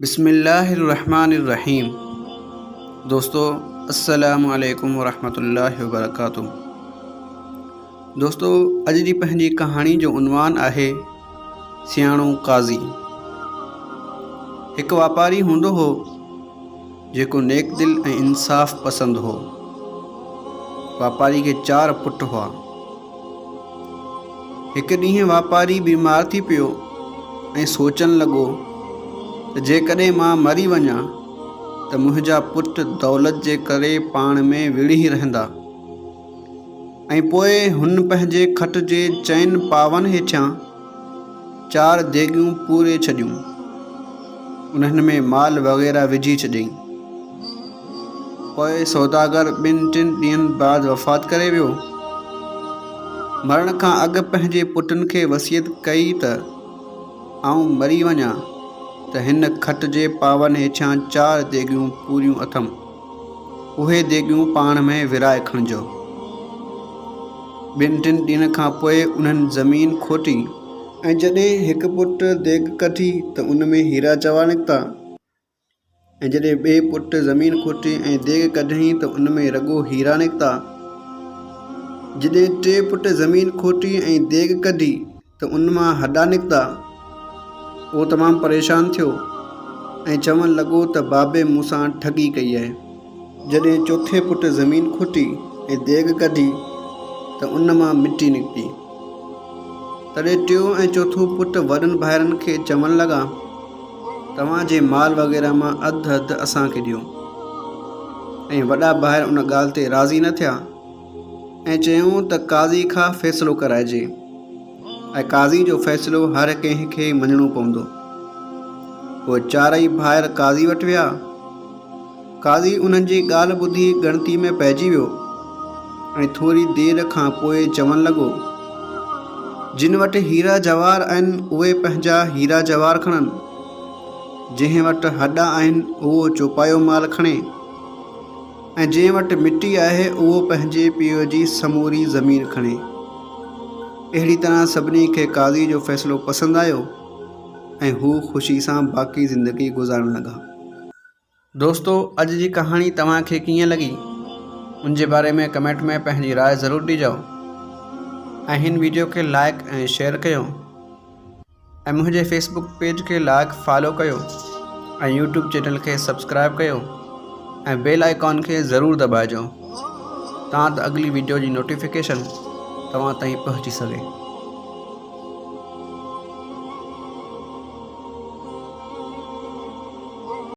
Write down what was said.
بسم الله الرحمن الرحيم دوستو السلام عليڪم ورحمة الله وبرڪاته دوستو اڄ جي پنهنجي ڪهاڻي جو عنوان آهي سياڻو قاضي. هڪ واپاري هوندو هو جيڪو نيڪ دل ۽ انصاف پسند هو. واپاري کي چار پٽ هئا. هڪ ڏينهن واپاري بيمار ٿي پيو ۽ سوچڻ لڳو ته جيڪڏهن مان مري وڃان ته منهنجا پٽ دولت جي ڪري پاڻ ۾ وڙهي رهندا ۽ پوء هن پنهنجي کٽ جي چئن پاون هيٺيان چار ديڳيون پوري ڇڏيون. انهن ۾ مال وغيره وجهي ڇڏيائين. پوء سوداگر ٻن ٽن ڏينهن بعد وفات ڪري ويو. مرڻ کان اڳ پنهنجي پٽن کي وصيت ڪئي ته آئون مري وڃان ته هن کٽ جي پاون هيٺيان چار ديڳيون پوريون اٿم. اهي ديڳيون پاڻ ۾ ورهائي کڻجو. ٻن ٽن ڏينهن کان پوء انهن زمين کوٽي. ۽ جڏهن هڪ پٽ ديڳ ڪڍي ته ان ۾ هيرا جواهر نڪتا ۽ جڏهن ٻئي پٽ زمين کوٽي ۽ ديڳ ڪڍيائين ته ان ۾ رڳو هيرا نڪتا. جڏهن ٽئين پٽ زمين کوٽي ۽ ديڳ ڪڍي ته ان مان هڏا نڪتا. اهو تمام پريشان ٿيو ۽ چوڻ لڳو ته بابي مون سان ٺڳي ڪئي آهي. جڏهن چوٿين پٽ زمين کوٽي ۽ ديڳ ڪڍي ته ان مان مٽي نڪتي. تڏهن ٽيون ۽ چوٿون پٽ وڏن ڀائرن کي چوڻ لڳا، توهان جي مال وغيره مان اڌ اڌ اسان کي ڏيو. ۽ وڏا ڀائر ان ڳالهه تي راضي نه ٿيا. ۽ چيائون ته قاضي کان فيصلو ڪرائجي ۽ قاضي جو فيصلو هر ڪنهن کي مڃڻو پوندو. پوء چارئي ڀائر قاضي وٽ ويا. قاضي انهن جي ڳالهه ٻڌي ڳڻتي ۾ پئجي ويو ۽ ٿوري دير کان پوء چوڻ لڳو، جن وٽ هيرا جواهر آهن اهي پنهنجا هيرا جواهر کڻن، جنهن وٽ هڏا آهن اهو چوپايو مال کڻي. ۽ جنهن وٽ مٽي آهي اهو پنهنجي پيء جي سموري زمين کڻي. اهڙي طرح سڀني کي قاضي جو فيصلو پسند آيو ۽ هو خوشي سان باقي زندگي گذارڻ لڳا. دوستو اڄ جي ڪهاڻي توهان کي ڪيئن لڳي ان جي باري ۾ ڪمينٽ ۾ پنهنجي راء ضرور ڏجو ۽ هن ويڊيو کي لائڪ ۽ شيئر ڪيو. ۽ منهنجي فيس بڪ پيج کي لائڪ فالو ڪيو ۽ يوٽيوب چينل کي سبسڪرائب ڪيو ۽ بيل آئيڪان کي ضرور دٻائجو تان ته اڳلي ويڊيو جي نوٽيفڪيشن توهان تائين پهچي سگهي.